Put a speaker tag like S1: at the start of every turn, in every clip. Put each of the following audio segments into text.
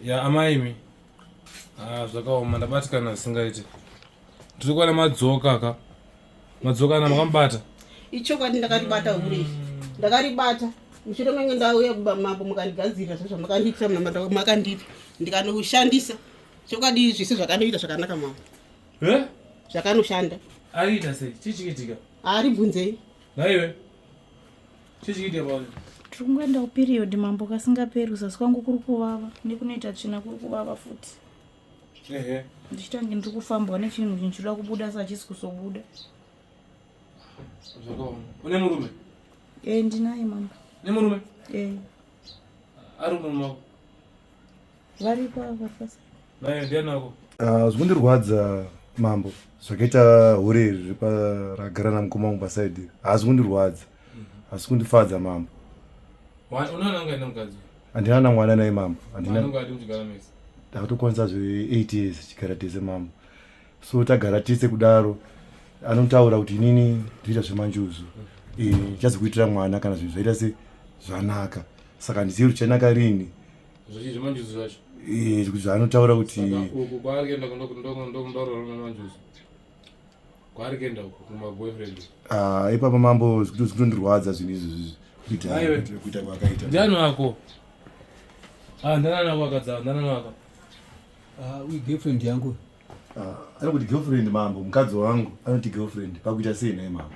S1: Ya amaimi. Ah, zvakaoma ndabatikana zvisingaiti. Ndiri kuona madzoka ka. Madzoka ana makamubata.
S2: Ichokwadi ndakaribata hure iri. Ndakaribata. Mushure menge ndauya mambo mukandigadzirira zvo zvamakandiitira muna makandipa ndikanoushandisa. Chokwadi zvese zvakanoita zvakanaka mambo.
S1: Eh?
S2: Zvakanoshanda.
S1: Ariita sei? Chii chikiitika?
S2: Aribvunzei.
S1: Nhaiwe. Chii chikiitika pauri?
S3: Tiri kungoenda kuperiod mambo kasingaperi kuzasi kwangu kuri kuvava nekunoita tsvina kuri kuvava futi.
S1: Ehe.
S3: Ndichitange ndiri kufambwa nechinhu chinhu chinoda kubuda asi hachisi kuzobuda.
S1: Zvakaoma. Une murume?
S3: Eh, ndinaye mambo.
S1: Une murume?
S3: Eh.
S1: Ari murume wako?
S3: Varipo ava pasa.
S1: Naye ndiani wako?
S4: Ah, zvikundirwadza mambo zvakaita hure iri riri ragara namukoma wangu pasaidi haasi kundirwadza hasi kundifadza mambo.
S1: Unoona anga ine mukadzi?
S4: Handina na mwana naye mambo, handina.
S1: Anonga adi muchigara mese.
S4: Takatokwanisa zve 8 years tichigara tese mambo, so tagara tese kudaro anotaura kuti inini ndoita zvemanjuzu, eh, ndichazokuitira mwana kana zvinhu zvaita se zvanaka, saka handizivi kuti chanaka rini.
S1: Zvachi zvemanjuzu zvacho.
S4: Eh, zvaanotaura kuti
S1: Saka uku kwaari kuenda ndokundaura namanjuzu. Kwaari kuenda uku kuma boyfriend.
S4: Ah, ipapa mambo zvikutondirwadza zvinhu izvozvi kuita
S1: Aiwe.
S4: kuita kwakaita.
S1: Ndiani wako? Ah, ndanani wako akadza, ndanani wako?
S5: Ah, uyu girlfriend yangu.
S4: Ah, anokuti girlfriend mambo, mukadzi wangu anoti girlfriend, pakuita sei naye mambo?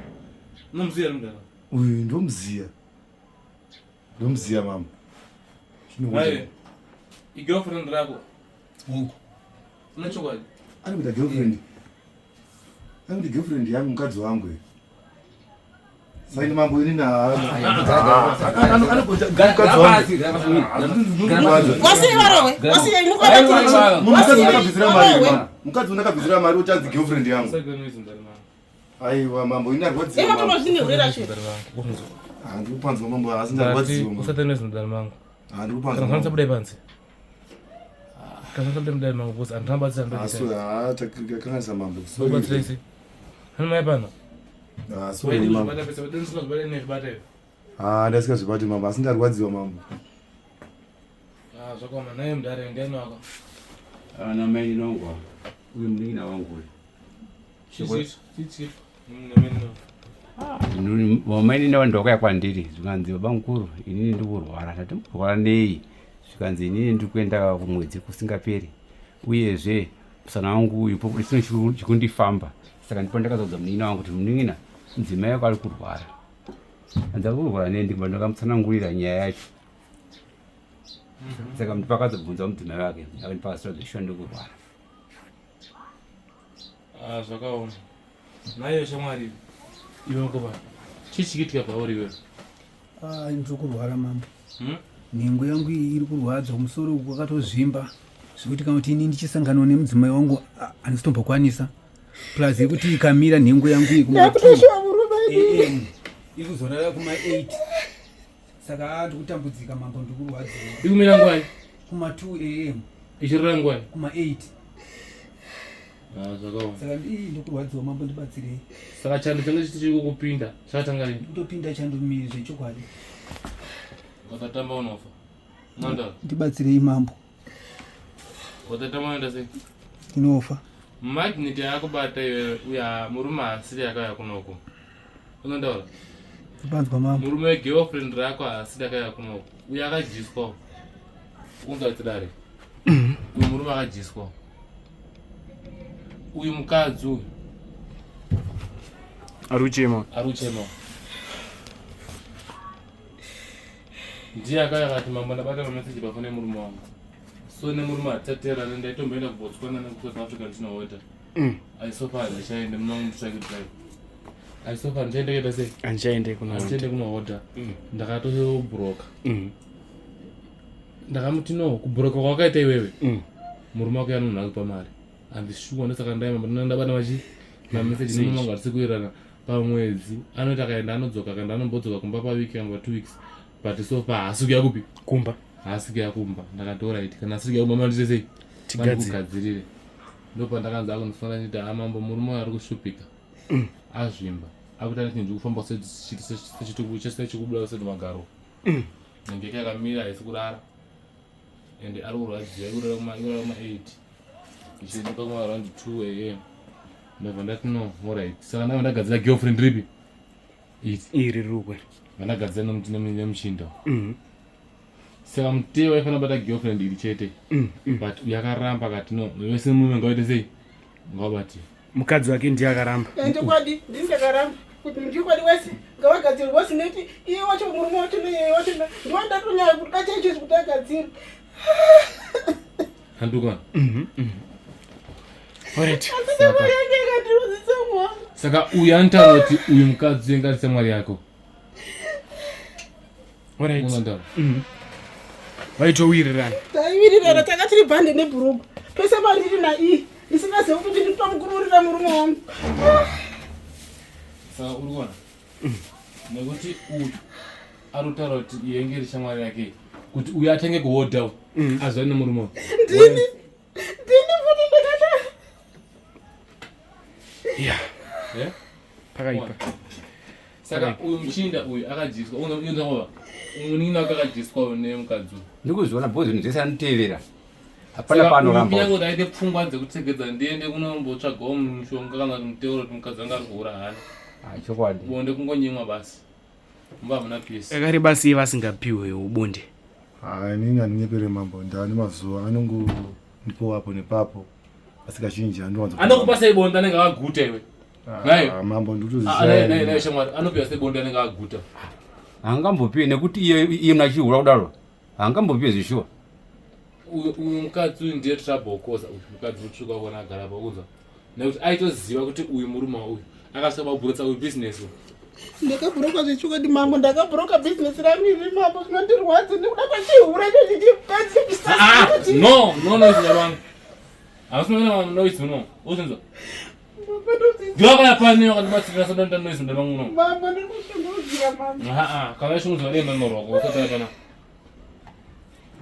S1: Unomuziya here mudhara?
S4: Uyu ndomuziya. Ndomuziya mambo.
S1: Aiwe. Igirlfriend rako.
S5: Hongu.
S1: Une chokwadi?
S4: Anokuita girlfriend. Anokuti girlfriend yangu mukadzi wangu. Here. Saini mambo ini na mukadzi wangu.
S2: Wasiye varowe. Wasiye mukuvabatira.
S4: Mukadzi undakabvisira mari mambo. Mukadzi undakabvisira mari utanzi girlfriend yangu.
S1: Usaita noise mudhara mangu.
S4: Aiwa mambo ini arwadziwa.
S2: Ema tonozvine hure racho.
S1: Mudhara mangu. Unzwa.
S4: Handiri kupanzwa mambo asi ndarwadziwa. mambo.
S1: Usaita noise mudhara mangu.
S4: Handiri
S1: Kana
S4: kupanzwa.
S1: kwanisa budai panze. Kana kwanisa budai mudhara mangu because handina batsira
S4: Asi
S1: ndokuita.
S4: ah takakanganisa mambo.
S1: Ndokubatsira sei? Hani mai pano.
S4: Ah sorry mambo.
S1: Waidi kuzvibata pese, ndisina kuzvibata nezvibata izvi.
S4: Ah ndasikazvibati mambo asi ndarwadziwa mambo.
S1: Ah, zvakaoma naye mudhara ndiani wako?
S6: Ana mai ndinongwa uyu munin'ina wangu uyu.
S1: Chichi chichi. Nemeno.
S6: Wamai ndokauya kwandiri zvikanzi baba mukuru inini ndikurwara. Ndati mukurwara nei? Zvikanzi inini ndiri kuenda kumwedzi kusingaperi uyezve musana wangu uyu chino chikundifamba, saka ndipo ndakazoudza munin'ina wangu kuti munin'ina mudzimai wako ari kurwara. Anzi ari kurwara nei? Ndikabva ndakamutsanangurira nyaya yacho, saka ndipakazobvunza mudzimai wake akandipakasira kuti shuwa ndiri kurwara.
S1: Ah, zvakaoma. Nayo shamwari iwe mukoma. Chii chikiitika pauri iwe?
S5: Ah, ndiri kurwara mambo.
S1: Hmm?
S5: Nhengo yangu iyi iri kurwadza kumusoro uku kwakatozvimba zvekuti kana kuti ini ndichisangana nemudzimai wangu handisi tombokwanisa, plus yekuti ikamira nhengo yangu iyi kuma
S2: Ndakutoshuwa murume ini.
S5: 2 am iri kuzorara kuma 8, saka ndiri kutambudzika mambo, ndiri kurwadziwa.
S1: Ikumira ngwai?
S5: Kuma 2 am.
S1: Ichirara ngwai?
S5: Kuma 8.
S1: Ah, zvakaoma.
S5: Saka ii ndiri kurwadziwa mambo, ndibatsirei.
S1: Saka chando change chiri kukupinda chakatanga rini?
S5: Kutopinda chando miri zvechokwadi.
S1: Ukasatamba unofa. Nanda,
S5: Ndibatsirei mambo.
S1: ukasatamba unoenda sei?
S5: Ndinofa.
S1: Magnet yaakubata iwewe uya murume haasiri akauya kunoku. Unondaura?
S5: Ndipanzwa mambo.
S1: Murume wegirlfriend rako haasiri akauya kunoku. Uya akadyiswa. Unza tidare. Uyu murume akadyiswa. Uyu mukadzi uyu
S7: Ari kuchema.
S1: Ari kuchema. Ndiye akauya akati, "Mambo, ndabata mameseji pafoni yemurume wangu, so nemurume hatitateerani. Ndaitomboenda kuBotswana nekuSouth Africa ndinohodha. Aisofa handichaende muno mutruck drive, aisofa handichaende kuita sei?
S7: Handichaende kuna.
S1: Handichaende kunohodha, ndakatobhuroka." Ndakamuti, "No, kubhuroka kwakaita iwewe, murume wako yanonhu akupa mari handishuwa. Ndosaka ndaima ndabata machi mameseji nemurume wangu, hatisi kuwirirana. Pamwedzi anoti akaenda anodzoka, akaenda anombodzoka kumba pawiki kana pa 2 weeks, but so far haasi kuya kupi?
S7: Kumba.
S1: Haasi kuya kumba." Ndakati, "Alright, kana asiri kuya kumba mandite sei?"
S7: Tigadzire.
S1: Mandikugadzirire. Ndopandakanzi akundifona nditi, "Amambo, murume uyu ari kushupika, azvimba, akuita nechinhu chikufamba sechikubuda semagaro, nengeke yakamira, haisi kurara." Ende ari kurwadziwa, ikurara kuma ikurara kuma 8. Ichimuka kuma around 2 am. Ndabva ndati no, alright. Saka ndabva ndagadzira girlfriend ripi? Iri.
S7: Iri rukwe.
S1: Vandagadzira nemuchinda. Saka muteyo waifanira kubata girlfriend iri chete. But uyu akaramba akati no, wese murume ngawaite sei? Ngawabate.
S7: Mukadzi wake ndiye akaramba.
S2: Chokwadi ndini ndakaramba kuti ndichokwadi wese ngavagadzirwe vose nekuti iye wacho murume wacho neiye wacho ndiwa ndatonyaya kuti kachaichezvi kuti agadzirwe.
S1: Handuka.
S7: Alright.
S2: Asi shamwari yange yakandirwadzisa mwana.
S1: Saka uyu anotaura kuti uyu mukadzi wenge ari shamwari yako.
S7: Alright.
S1: Unotaura.
S7: Vaitowirirana.
S2: Taiwirirana tanga tiri bhande nebhurugwa pese pandiri naiye ndisingazivi kuti ndiri kutomukururira murume wangu.
S1: Saka uri kuona nekuti uyu ari kutaura kuti iye inge iri shamwari yake kuti uyu atenge kuhodha azvane nemurume uyu.
S2: Ndini ndini futi ndakata
S7: Yeah.
S1: Eh?
S7: Pakaipa.
S1: Saka uyu muchinda uyu akadyiswa unoba munin'ina wake akadyiswa uyu nemukadzi uyu.
S6: Ndikuzviona because zvinhu zvese anotevera. Hapana paanoramba.
S1: Kunyange kuti aite pfungwa dzekutsegedza ndiende kunombotsvagawo mushonga kana kuti muteuro kuti mukadzi anga ari kuhura hana.
S6: Ah, chokwadi.
S1: Bonde kungonyimwa basi. Mumba hamuna peace.
S7: Yakareba sei vasingapiwe bonde?
S4: Haa, inini handinyepere mambo, ndane mazuva anongondipowo apo nepapo asi kazhinji andowanza
S1: Anokupa sei bonde anenge akaguta iwe? Naye.
S4: Ah, mambo
S1: Ah, naye
S4: ndikutozvishaya
S1: naye naye shamwari anopiwa sei bonde anenge akaguta?
S6: Haangambopiwe nekuti iye iye muna achihura kudaro. Haangambopiwe zvishuwa.
S1: Uyu uyu mukadzi uyu ndiye trouble causer uyu mukadzi utsvuka kuona agara apa ukunzwa nekuti aitoziva kuti uyu murume uyu akasvika pakuburitsa uyu business uyu.
S2: Ndakabhuroka zvechokwadi mambo, ndakabhuroka bhizinesi rangu iri mambo, zvinondirwadza nekuda kwechihura ichochi chimukadzi.
S1: Ah, no no no izina vangu hausinoona noise uno uzinzwa ndivakaya pane vakandibatsirira sadanda noise munda mangu uno.
S2: Mambo, ndiri kushungurudzira mambo.
S1: Haa, kana ishungurudzwa dei manorwako usataya pana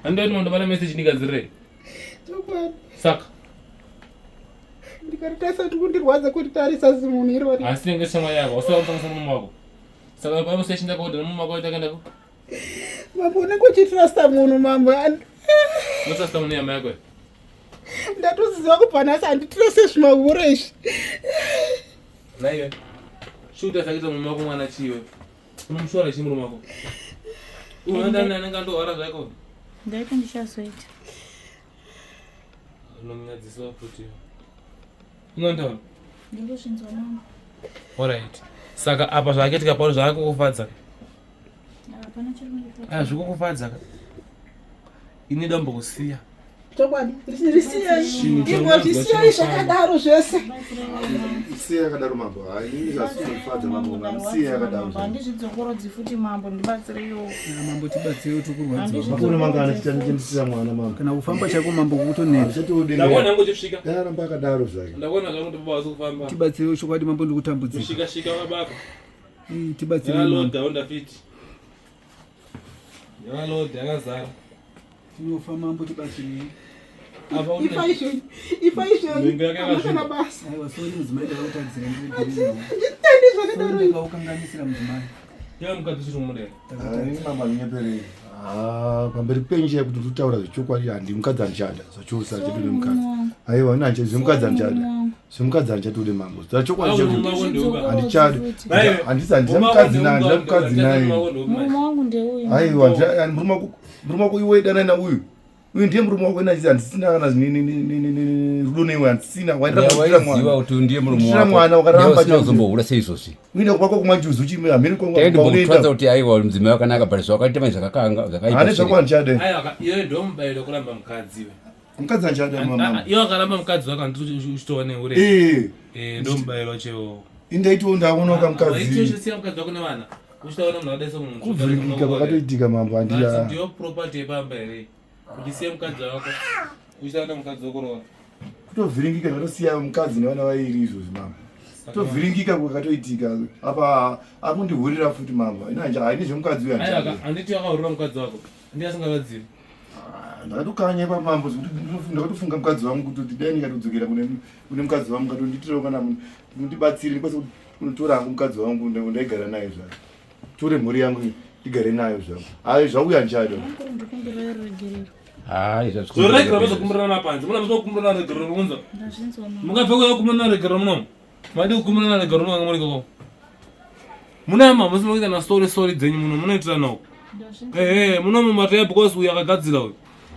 S1: andoti mandobata message ndigadzirire.
S2: Chokwadi.
S1: Saka
S2: ndikaritarisa kuti kundirwadza kuritarisa zimunhu irori.
S1: Asi nenge shamwari yako usava kutangisa murume wako saka pamuseshe ndakaodha nemurume wako waitakaendako.
S2: Mambo, unenge uchitrasta munhu mambo.
S1: Unotrasta munhu yama yako.
S2: Ndatoziziva kubva nhasi handitrase zvimahure izvi.
S1: Naiwe shuta sakuita murume wako mwana chiwe unomushora chi murume wako unoendani anenge andohwara zvako.
S3: Ndaiti ndichazoita.
S1: Unonyadziswa futi unontaura.
S3: Ndingozvinzwa mama.
S1: Alright, saka apa zvaakiitika pauri zvaakukufadza?
S3: Hapana chiri kundifadza.
S1: Hazvikukufadza ka ini dambokusiya.
S2: Chokwadi risiyai imwe zvisiyai zvakadaro zvese.
S4: Siya yakadaro mambo. Haa, inini zvasizondifadza mambo, siya yakadaro.
S3: Mambo, handizvidzokorodzi futi mambo, ndibatsireiwo.
S5: Ah, mambo tibatsirewo tiri
S3: Handizvi-
S5: kurwadziwa.
S4: Makore mangana chitandisira mwana mambo?
S5: Kana kufamba chako mambo kutonetsa.
S1: Ndakuona hangu uchisvika.
S4: Daramba akadaro zvake.
S1: Ndakuona zvangu kuti baba vasi kufamba.
S5: Tibatsirewo chokwadi mambo, ndiri kutambudzika.
S1: Kusvika svika vabaka.
S5: Eh, tibatsirei mambo.
S1: Yakaloda Honda Fit yakaloda yakazara.
S5: Tinofa mambo, tibatsirei.
S1: Apa
S2: Ifa izvoni, ifa izvoni.
S1: Mhingo yake
S2: Hamuna kana
S1: yakazvimba.
S2: basa.
S5: Aiwa, sori mudzimai, ndakakutadzira.
S2: Nditendi zvakadaro.
S5: Ndakaukanganisira mudzimai.
S1: Iwe mukadzi uchiri kumudera.
S4: Haa, inini mambo handinyeperei. Haa, pamberi penyu kuti ndikutaura zvechokwadi, handi mukadzi handichada zvachose, handichatode mukadzi. Aiwa, ini handicha zvemukadzi handichada, zvemukadzi handichatode mambo, zvachokwadi chacho handichadi. Handisi handina mukadzi naye, handina mukadzi naye.
S3: Murume wangu ndeuyu.
S4: Aiwa, murume wako, murume wako iwe danai nauyu, uyu ndiye murume wako. Ina handisina kana rudo newe, handisina. Waenda kuitira
S6: Waiziva
S4: mwana
S6: kuti ndiye murume
S4: Kuitira
S6: wako.
S4: mwana wakaramba
S6: Usina
S4: chaizvo.
S6: kuzombohura seizvozvi.
S4: Uenda kwako kumajuzi uchi hamene
S6: Taindimbokutrasa kuti aiwa mudzimai wakanaka but zvawakaita manje zvakakanga zvakaipa.
S4: Hane zvako handichada.
S1: Aiwa, iwe ndo mubayiro kuramba mukadzi iwe.
S4: Mukadzi handichada mama.
S1: Iwe akaramba mukadzi wako handiti uchitova neure?
S4: Eh.
S1: Eh, ndo mubayiro wachewo.
S4: Indaitiwo ndaonawo kamukadzi.
S1: Uchisiya mukadzi wako nevana uchitaona munhu akadai semunhu
S4: Kuvhiringika kwakatoitika mambo handiya.
S1: Ndiyo property yepamba here uchisiya mukadzi wako uchitaona mukadzi wokoroora?
S4: Kutovhiringika, ndakatosiya mukadzi nevana vairi izvozvi mambo. Kutovhiringika kwakatoitika apa, akundihurira futi mambo. Ina haini zvemukadzi uyu
S1: Aiwa,
S4: handichada.
S1: handiti wakahurira mukadzi wako ndiye asingavadzivi?
S4: Ndakatokanya pamambo zvekuti ndakatofunga mukadzi wangu kutoti dai ndikatodzokera kune mukadzi wangu katondiitirawo kana mundibatsire ndikwanise kunotora hangu mukadzi wangu ndaigara naye zvako, tore mhuri yangu ndigare nayo zvangu. Hai, zvauya handichada.
S3: Mukuru, ndikumbirawo ruregerero.
S6: Hayi
S1: Zoregera vazokumburirana panze. Muna muzokumburirana regerero kunza.
S3: Ndazvinzwa mambo.
S1: Mungabva kuya kukumburirana regerero munomu. Madi kukumburirana regerero muno muri koko. Munama musina kuita na story story dzenyu muno munoitirana uko.
S3: Ndazvinzwa.
S1: Ehe, munomu matoya because uyu akagadzira uyu.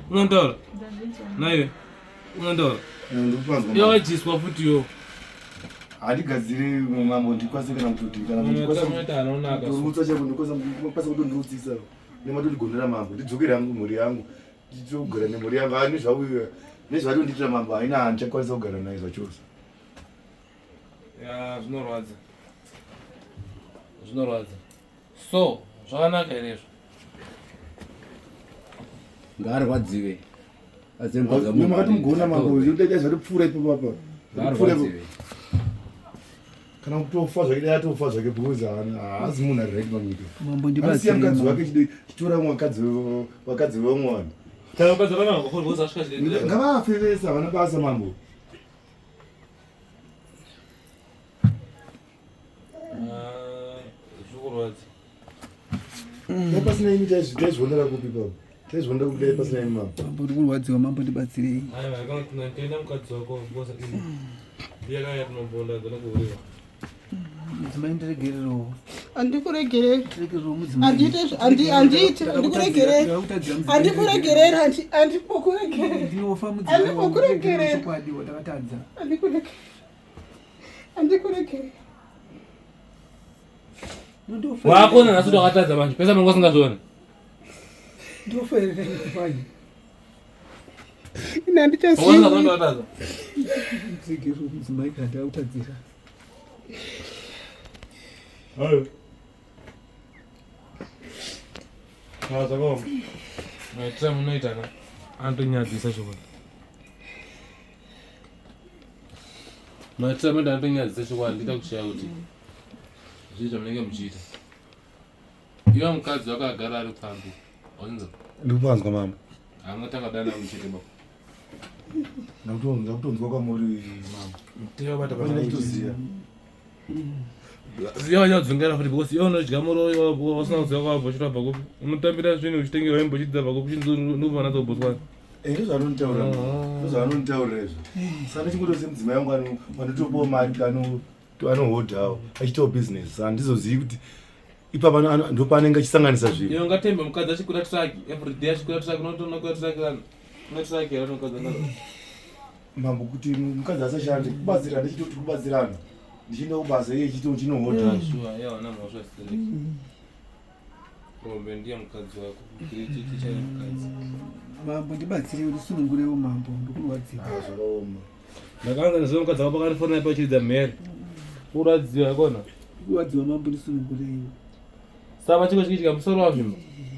S1: Unontaura
S3: Ndazvinzwa. mambo.
S1: naiwe. Unontaura.
S4: Ndikupanzwa.
S1: Iyo wajiswa futi yo.
S4: Handigadziri mambo ndikwanise kana kutoti kana
S1: Munoita munoita anonaka.
S4: kutorutsa chako ndikwanisa kutondirutsisa nematondigonera mambo ndidzokere hangu mhuri yangu nditogara nemhuri yangu ha nezvauya nezvatondiitira mambo haina handichakwanisa kugara naye zvachose.
S1: Ya, zvinorwadza. Zvinorwadza. So, zvakanaka here izvo?
S6: Ngaarwadziwe.
S4: Makatomugona mambo dai zvatopfuura ipapo apa. Zvatopfuura ipapo.
S6: Ngaarwadziwe.
S4: Kana kutofa zvake dai atofa zvake because haazi munhu ari right panyika.
S5: Mambo
S4: Anosiya
S5: ndibatsirei.
S4: mukadzi
S5: Mambo.
S4: wake chitora vakadzi vevamwe vanhu.
S1: Kana ukadzi vana vakakora because asvika chidendera.
S4: Ngavafe vese havana basa mambo.
S1: Ah, zvikurwadza.
S4: Dai pasina imi taizvionera kupi ipapo? Taizvionera kupi dai pasina imi mambo?
S5: Mambo ndikurwadziwa mambo ndibatsirei.
S1: Aiwa, kana tinoenda mukadzi wako because ini ndiye akauya tinobonda dzinokuhurira.
S5: Mudzimai ndiregererewo.
S2: Handikuregereri.
S5: Ndiregererewo mudzimai.
S2: Handiite handiite handikuregereri.
S5: Ndakakutadzira mudzimai.
S2: Handikuregereri handikuregereri.
S5: Ndinofa mudzimai wangu,
S2: Handikuregereri.
S5: chokwadi watakatadza.
S2: Handikuregereri. Handikuregereri.
S5: Ndofa.
S1: Wakona nhasi kuti wakatadza manje, pesa mungu usingazvioni.
S5: Ndofa here mudzimai.
S2: Ini handichazivi.
S1: Wakona kuti wakatadza.
S5: Ndiregererewo mudzimai kana ndakakutadzira.
S1: Hayo. Ah, zvakaoma. Maitira munoita na anotonyadzisa chokwadi. Maitira munoita anotonyadzisa chokwadi ndita kushaya kuti zvii zvamunenge muchiita. Iwe mukadzi wako agara ari pfambi. Wainzwa?
S4: Ndikupanzwa mambo.
S1: Haangatanga dana muchete baba.
S4: Ndakutonzwa kwamuri mambo.
S1: Teyabata
S4: Pane chitoziya.
S1: Ziya wachadzungera futi because iwe unodya muriwo wasina kuziva kwabva uchiti wabva kupi. Unotambira zvinhu uchitengerwa hembe uchiti dzabva kupi uchinzi ndobva nadzo kuBotswana.
S4: Ndozvaanonditaurira ndozvaanonditaurira izvo. Saka ndichingotoziva mudzimai wangu anotopawo mari kuti anohodhawo achiitawo business. Saka handizozivi kuti ipapa ndopaanenge achisanganisa zvinhu.
S1: Iwe ungatembe mukadzi achikwira truck every day achikwira truck unotoona kukwira truck kana une truck here mukadzi anaro.
S4: Mambo kuti mukadzi asashande kubatsirana ndichitoti kubatsirana ndichienda kubasa iye achiti uchinohodha.
S1: Sure, yeah, wana mhosva stereki. Rombe ndiye mukadzi wako. Kiri chai mukadzi.
S5: Mambo ndibatsirei ndisunungurewo mambo ndikurwadziwa.
S4: Zvakaoma.
S1: Ndakanza nezuva mukadzi wako pakandifonera ipa achiridza mhere. Kurwadziwa ikona.
S5: Ndikurwadziwa mambo ndisunungureiwo.
S1: Saka chiko chikiitika musoro wazvimba.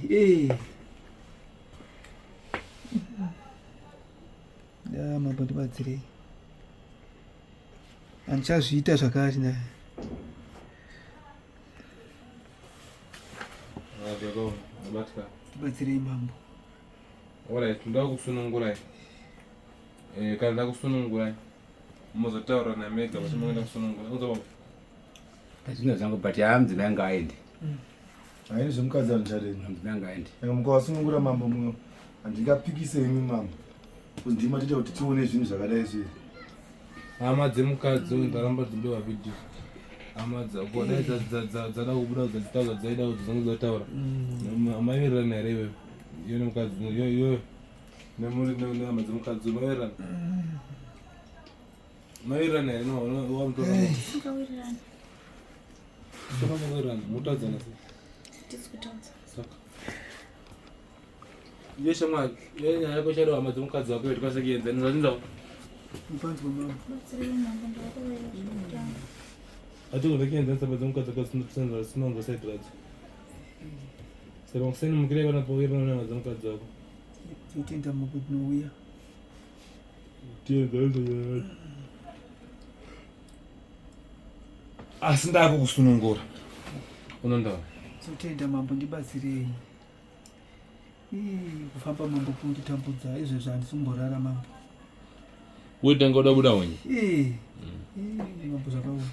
S5: Eh. Ya mambo ndibatsirei. Handichazviita zvakare nda.
S1: Ah, zvakaoma. Ndabatika.
S5: Ndibatsirei mambo.
S1: Alright, ndoda kusunungurai. Eh, kana ndakusunungurai. Mozotaura namega vachimungaenda kusunungura. Unza baba.
S6: Zvino zvangu but haa mudzimai ngaaende.
S4: Haini zvemukadzi handichadeni.
S6: Mudzimai ngaaende.
S4: Saka mukawasunungura mambo muno handingapikise imi mambo. Kuti ndima tiite kuti tione zvinhu zvakadai izvi.
S1: Hama dzemukadzi uyu ndaramba dzimbewa vhidhiyo. Hama dzako dai dzada kubuda dzachitaura dzaida kuti dzange dzataura. Maiwirirana here iwewe? Iwe nemukadzi iwe nemuri nehama dzemukadzi uyu maiwirirana? Maiwirirana here wamutora?
S3: Tisingawirirani.
S1: Saka mawirirana mutadzana sei?
S3: Hatisi kutadza.
S1: Saka. Iye shamwari, iye nyaya yako ichada hama dzemukadzi wako iwe tikwanise kuenzanisa zvinzwa.
S5: Mupanzwa mambo.
S3: Batsirei mambo ndakakuvaira zvekutanga.
S1: Hatigone kuenzanisa hama dzemukadzi wako sinonzwa side radzo. Saka kuseni mukirei panapo uye pano hama dzemukadzi wako.
S5: Tinotenda mambo tinouya.
S1: Tienzanise nyaya yacho. Asi ndakukusunungura. Unondaura.
S5: Tinotenda mambo ndibatsirei. Ii, kufamba mambo kunditambudza izvezvi handisi kumborara mambo.
S1: Uite ngoda buda wenye.
S5: Ii, ii, mambo zvakaoma.